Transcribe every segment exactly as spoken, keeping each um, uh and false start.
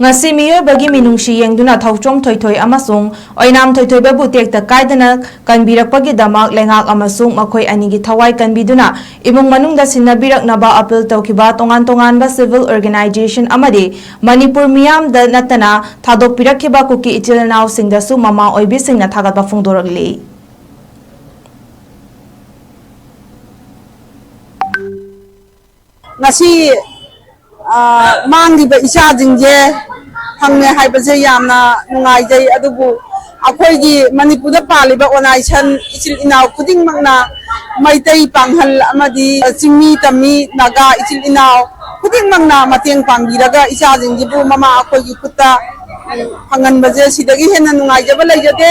ꯉꯁꯤ ꯃꯤꯑꯣꯏꯕꯒꯤ ꯃꯤꯅꯨꯡꯁꯤ ꯌꯦꯡꯗꯨꯅ ꯊꯧꯆꯣꯝ ꯊꯣꯏꯊꯣꯏ ꯑꯃꯁꯨꯡ ꯑꯣꯏꯅꯥꯝ ꯊꯣꯏꯊꯣꯏꯕꯕꯨ ꯇꯦꯛꯇ ꯀꯥꯏꯗꯅ ꯀꯟꯕꯤꯔꯛꯄꯒꯤꯗꯃꯛ ꯂꯩꯉꯥꯛ ꯑꯃꯁꯨꯡ ꯃꯈꯣꯏ ꯑꯅꯤꯒꯤ ꯊꯋꯥꯏ ꯀꯟꯕꯤꯗꯨꯅ ꯏꯃꯨꯡ ꯃꯅꯨꯡꯗ ꯁꯤꯟꯅꯕꯤꯔꯛꯅꯕ ꯑꯄꯤꯜ ꯇꯧꯈꯤꯕ ꯇꯣꯉꯥꯟ ꯇꯣꯉꯥꯟꯕ civil organization ꯑꯃꯗꯤ ꯃꯅꯤꯄꯨꯔ ꯃꯤꯌꯥꯝꯗ ꯅꯠꯇꯅ ꯊꯥꯗꯣꯛꯄꯤꯔꯛꯈꯤꯕ ꯀꯨꯀꯤ ꯏꯆꯤꯜ ꯏꯅꯥꯎꯁꯤꯡꯗꯁꯨ ꯃꯃꯥ ꯑꯣꯏꯕꯤꯁꯤꯡꯅ ꯊꯥꯒꯠꯄ ꯐꯣꯡꯗꯣꯔꯛꯂꯤ꯫ ꯉꯁꯤ ꯃꯥꯡꯂꯤꯕ ꯏꯆꯥꯁꯤꯡꯁꯦ ꯐꯪꯉꯦ ꯍꯥꯏꯕꯁꯦ ꯌꯥꯝꯅ ꯅꯨꯡꯉꯥꯏꯖꯩ꯫ ꯑꯗꯨꯕꯨ ꯑꯩꯈꯣꯏꯒꯤ ꯃꯅꯤꯄꯨꯔꯗ ꯄꯥꯜꯂꯤꯕ ꯑꯣꯅꯥꯏꯁꯟ ꯏꯆꯤꯜ ꯏꯅꯥꯎ ꯈꯨꯗꯤꯡꯃꯛꯅ, ꯃꯩꯇꯩ ꯄꯥꯡꯍꯜ ꯑꯃꯗꯤ ꯆꯤꯡꯃꯤ ꯇꯝꯃꯤ ꯅꯥꯒꯥ ꯏꯆꯤꯜ ꯏꯅꯥꯎ ꯈꯨꯗꯤꯡꯃꯛꯅ ꯃꯇꯦꯡ ꯄꯥꯡꯕꯤꯔꯒ ꯏꯆꯥꯁꯤꯡꯁꯤꯕꯨ ꯃꯃꯥ ꯑꯩꯈꯣꯏꯒꯤ ꯈꯨꯠꯇ ꯐꯪꯍꯟꯕꯁꯦ ꯁꯤꯗꯒꯤ ꯍꯦꯟꯅ ꯅꯨꯡꯉꯥꯏꯖꯕ ꯂꯩꯖꯗꯦ꯫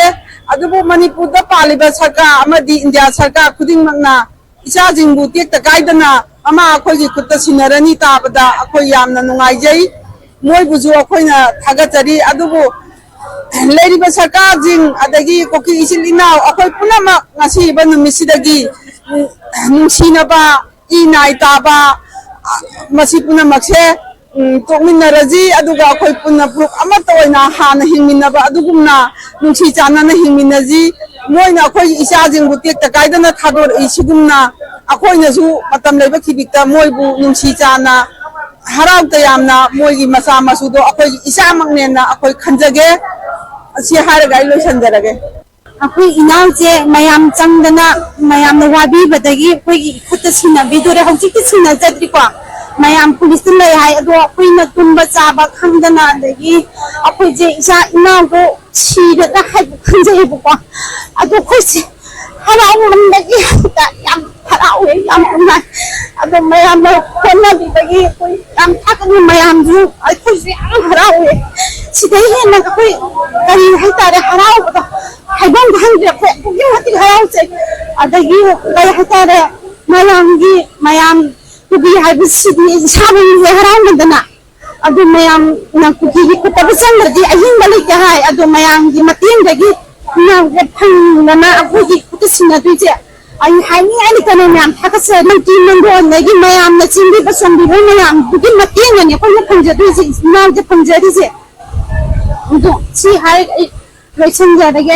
ꯑꯗꯨꯕꯨ ꯃꯅꯤꯄꯨꯔꯗ ꯄꯥꯜꯂꯤꯕ ꯁꯔꯀꯥꯔ ꯑꯃꯗꯤ ꯏꯟꯗꯤꯌꯥ ꯁꯔꯀꯥꯔ ꯈꯨꯗꯤꯡꯃꯛꯅ ꯏꯆꯥꯁꯤꯡꯕꯨ ꯇꯦꯛꯇ ꯀꯥꯏꯗꯅ ꯃꯃꯥ ꯑꯩꯈꯣꯏꯒꯤ ꯈꯨꯠꯇ ꯁꯤꯟꯅꯔꯅꯤ ꯇꯥꯕꯗ ꯑꯩꯈꯣꯏ ꯌꯥꯝꯅ ꯅꯨꯡꯉꯥꯏꯖꯩ꯫ ꯃꯣꯏꯕꯨꯁꯨ ꯑꯩꯈꯣꯏꯅ ꯊꯥꯒꯠꯆꯔꯤ꯫ ꯑꯗꯨꯕꯨ ꯂꯩꯔꯤꯕ ꯁꯔꯀꯥꯔꯁꯤꯡ ꯑꯗꯒꯤ ꯀꯨꯀꯤ ꯏꯆꯤꯜ ꯏꯅꯥꯎ ꯑꯩꯈꯣꯏ ꯄꯨꯝꯅꯃꯛ ꯉꯁꯤꯕ ꯅꯨꯃꯤꯠꯁꯤꯗꯒꯤ ꯅꯨꯡꯁꯤꯅꯕ ꯏ ꯅꯥꯏ ꯇꯥꯕ ꯃꯁꯤ ꯄꯨꯝꯅꯃꯛꯁꯦ ꯇꯣꯛꯃꯤꯟꯅꯔꯁꯤ꯫ ꯑꯗꯨꯒ ꯑꯩꯈꯣꯏ ꯄꯨꯟꯅ ꯐꯨꯔꯨꯞ ꯑꯃꯠꯇ ꯑꯣꯏꯅ ꯍꯥꯟꯅ ꯍꯤꯡꯃꯤꯟꯅꯕ ꯑꯗꯨꯒꯨꯝꯅ ꯅꯨꯡꯁꯤ ꯆꯥꯟꯅꯅ ꯍꯤꯡꯃꯤꯟꯅꯁꯤ꯫ ꯃꯣꯏꯅ ꯑꯩꯈꯣꯏꯒꯤ ꯏꯆꯥꯁꯤꯡꯕꯨ ꯇꯦꯛꯇ ꯀꯥꯏꯗꯅ ꯊꯥꯗꯣꯔꯛꯏ꯫ ꯁꯤꯒꯨꯝꯅ ꯑꯩꯈꯣꯏꯅꯁꯨ ꯃꯇꯝ ꯂꯩꯕ ꯈꯤꯕꯤꯛꯇ ꯃꯣꯏꯕꯨ ꯅꯨꯡꯁꯤ ꯆꯥꯟꯅ ꯍꯔꯥꯎ ꯇꯌꯥꯝꯅ ꯃꯣꯏꯒꯤ ꯃꯆꯥ ꯃꯁꯨꯗꯣ ꯑꯩꯈꯣꯏꯒꯤ ꯏꯆꯥꯃꯛꯅꯦꯅ ꯑꯩꯈꯣꯏ ꯈꯟꯖꯒꯦ꯫ ꯑꯁꯤ ꯍꯥꯏꯔꯒ ꯑꯩ ꯂꯣꯏꯁꯤꯟꯖꯔꯒꯦ꯫ ꯑꯩꯈꯣꯏ ꯏꯅꯥꯎꯁꯦ ꯃꯌꯥꯝ ꯆꯪꯗꯅ ꯃꯌꯥꯝꯅ ꯋꯥꯕꯤꯕꯗꯒꯤ ꯑꯩꯈꯣꯏꯒꯤ ꯏꯈꯨꯠꯇ ꯁꯤꯟꯅꯕꯤꯗꯣꯔꯦ꯫ ꯍꯧꯖꯤꯛꯇꯤ ꯁꯤꯟꯅꯖꯗ꯭ꯔꯤꯀꯣ, ꯃꯌꯥꯝ ꯄꯨꯂꯤꯁꯇ ꯂꯩ ꯍꯥꯏ꯫ ꯑꯗꯣ ꯑꯩꯈꯣꯏꯅ ꯇꯨꯝꯕ ꯆꯥꯕ ꯈꯪꯗꯅ, ꯑꯗꯒꯤ ꯑꯩꯈꯣꯏꯁꯦ ꯏꯆꯥ ꯏꯅꯥꯎꯗꯣ ꯁꯤꯔꯒ ꯍꯥꯏꯕ ꯈꯟꯖꯩꯌꯦꯕꯀꯣ꯫ ꯑꯗꯣ ꯑꯩꯈꯣꯏꯁꯦ ꯍꯔꯥꯎꯃꯟꯕꯒꯤ ꯌꯥꯝ ꯍꯔꯥꯎꯋꯦ, ꯌꯥꯝ ꯅꯨꯡꯉꯥꯏ꯫ ꯑꯗꯣ ꯃꯌꯥꯝꯅ ꯍꯣꯠꯅꯕꯤꯕꯒꯤ ꯑꯩꯈꯣꯏ ꯌꯥꯝ ꯊꯥꯒꯠꯂꯤ꯫ ꯃꯌꯥꯝꯁꯨ ꯑꯩꯈꯣꯏꯁꯨ ꯌꯥꯝ ꯍꯔꯥꯎꯋꯦ꯫ ꯁꯤꯗꯩ ꯍꯦꯟꯅ ꯑꯩꯈꯣꯏ ꯀꯔꯤ ꯍꯥꯏꯇꯥꯔꯦ, ꯍꯔꯥꯎꯕꯗꯣ ꯍꯥꯏꯐꯝ ꯈꯪꯗ꯭ꯔꯦ꯫ ꯑꯩꯈꯣꯏ ꯑꯗꯨꯛꯀꯤ ꯃꯇꯤꯛ ꯍꯔꯥꯎꯖꯩ꯫ ꯑꯗꯒꯤ ꯀꯩ ꯍꯥꯏꯇꯥꯔꯦ, ꯃꯌꯥꯝꯒꯤ ꯃꯌꯥꯝ ꯀꯨꯀꯤ ꯍꯥꯏꯕꯁꯤꯗꯤ ꯏꯁꯥꯃꯛꯅ ꯍꯦꯛ ꯍꯔꯥꯎꯅꯗꯅ꯫ ꯑꯗꯨ ꯃꯌꯥꯝꯅ ꯀꯨꯀꯤꯒꯤ ꯈꯨꯠꯇꯕꯨ ꯆꯪꯗ꯭ꯔꯗꯤ ꯑꯍꯤꯡꯕ ꯂꯩꯇꯦ ꯍꯥꯏ꯫ ꯑꯗꯣ ꯃꯌꯥꯝꯒꯤ ꯃꯇꯦꯡꯗꯒꯤ ꯏꯅꯥꯎꯁꯦ ꯐꯪꯗꯅ ꯑꯩꯈꯣꯏꯒꯤ ꯈꯨꯠꯇ ꯁꯤꯟꯅꯗꯣꯏꯁꯦ ꯑꯩ ꯍꯥꯏꯅꯤꯡꯉꯥꯏ ꯂꯩꯇꯅ ꯃꯌꯥꯝ ꯊꯥꯒꯠꯆꯔꯤ꯫ ꯅꯪ ꯇꯤꯝ ꯅꯪꯗꯣꯟꯗꯒꯤ ꯃꯌꯥꯝꯅ ꯆꯦꯟꯕꯤꯕ ꯆꯣꯡꯕꯤꯕ ꯃꯌꯥꯝꯗꯨꯒꯤ ꯃꯇꯦꯡꯅꯅꯦ ꯑꯩꯈꯣꯏꯅ ꯐꯪꯖꯗꯣꯏꯁꯦ, ꯏꯆꯤꯟ ꯏꯅꯥꯎꯁꯦ ꯐꯪꯖꯔꯤꯁꯦ꯫ ꯑꯗꯣ ꯁꯤ ꯍꯥꯏꯔꯒ ꯑꯩ ꯂꯣꯏꯁꯤꯟꯖꯔꯒꯦ꯫